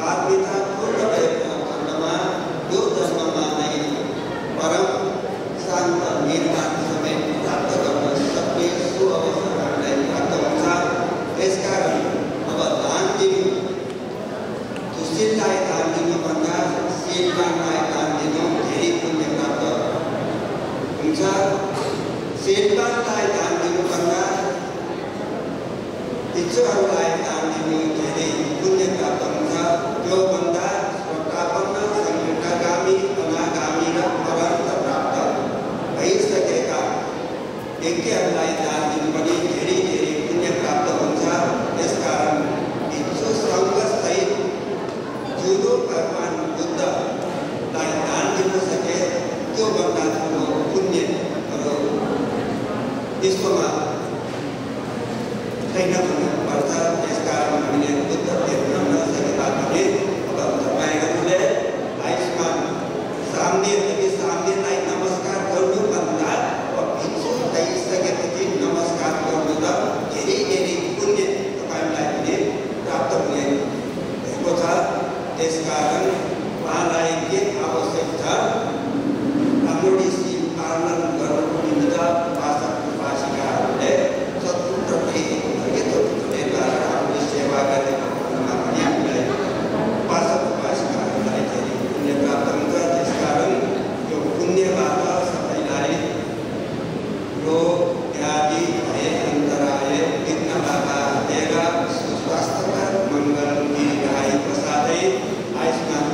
बालमिता पूर्ण भएको खण्डमा यो जन्ममा नै परम शान्त निर्वाण समेत प्राप्त गर्न सक्ने सुअवसर हामीलाई प्राप्त हुन्छ। त्यसकारण अब दान दिनु, दुश्चितलाई दान दिनुभन्दा शीलवानलाई दान दिनु धेरै पुण्य प्राप्त हुन्छ। शीलवानलाई दान दिनुभन्दा इच्छुहरूलाई दान दिनु धेरै पुण्य प्राप्त हुन्छ। त्योभन्दा श्रद्धापन्न संयुक्तगामी, अनागामी र अनन्त प्राप्त भइसकेका व्यक्तिहरूलाई दान दिनु पनि धेरै धेरै पुण्य प्राप्त हुन्छ। त्यसकारण इच्छु सङ्घसहित जुनो भगवान बुद्धलाई दान दिन सके त्योभन्दा ठुलो पुण्यहरू विश्वमा छैन भन्नुपर्छ। त्यसकारण हामीले बुद्ध देख्न नसके तापनि अब तपाईँहरूले आयुष्मान सामनेलाई नमस्कार गर्नुभन्दा भिक्षु भइसकेपछि नमस्कार गर्नु त धेरै धेरै पुण्य तपाईँलाई पनि प्राप्त हुने भएको छ। त्यसकारण उहाँलाई के आवश्यक छ, हाम्रो शील पालन गर्नुको निमित्त उपासक उपासिकाहरूले सत्पुत्र हामीले सेवा गरेको खण्डमा पनि हामीलाई उपासक उपासिकाहरूलाई धेरै पुण्य प्राप्त हुन्छ। त्यसकारण यो पुण्यबाट सबैलाई रोग व्याधि भय अन्तराय विघ्न बाधा हटेर सुस्वास्थ्यका मङ्गल दीर्घायुको साथै आयुष्मान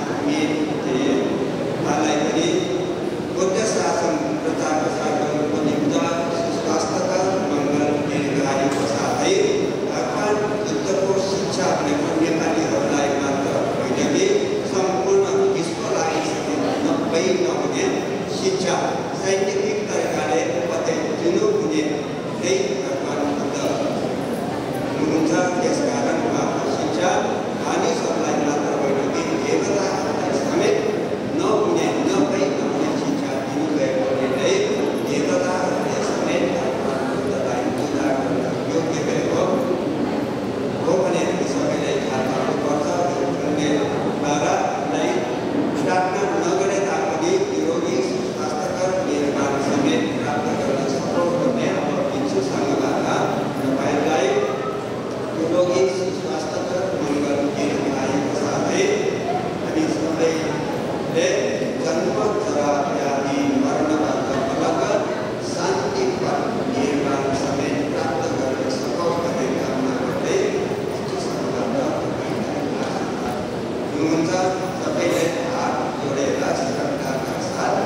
उहाँलाई पनि बुद्ध शासन प्रचार प्रसार गर्नुको निम्ति सुस्वास्थ्यका मङ्गल दीर्घायुको साथै भगवान बुद्धको शिक्षा भनेको नेपालीहरूलाई मात्र होइन कि सम्पूर्ण विश्वलाई नहुने शिक्षा साइन्टिफिक तरिकाले कतै दिनुहुने नै भगवान बुद्ध हुनुहुन्छ। त्यसकारण उहाँको शिक्षा मानिसहरूलाई मात्र होइन कि देवताहरूलाई समेत नहुने शिक्षा दिनुभएकोले नै देवताहरूले समेत भगवान बुद्धलाई पूजा गर्न योग्य भएको हो भने हामी सबैलाई थाहा पाउनुपर्छ। पुण्यबाटलाई प्रार्थना नगरे तापनि निरोगी स्वास्थ्यकर निर्माण समेत प्राप्त गर्न सफल गर्ने अब भिक्षुसँगबाट तपाईँहरूलाई निरोगी स्वास्थ्यकर मङ्गल दीर्घायुको साथै हामी सबैले जन्म जरा व्याधि मरणबाट अलग शान्तिपद निर्माण समेत प्राप्त गर्न सफल गर्ने कामना गर्दै हुनुहुन्छ। सबैले हात जोडेर श्रद्धाका साथ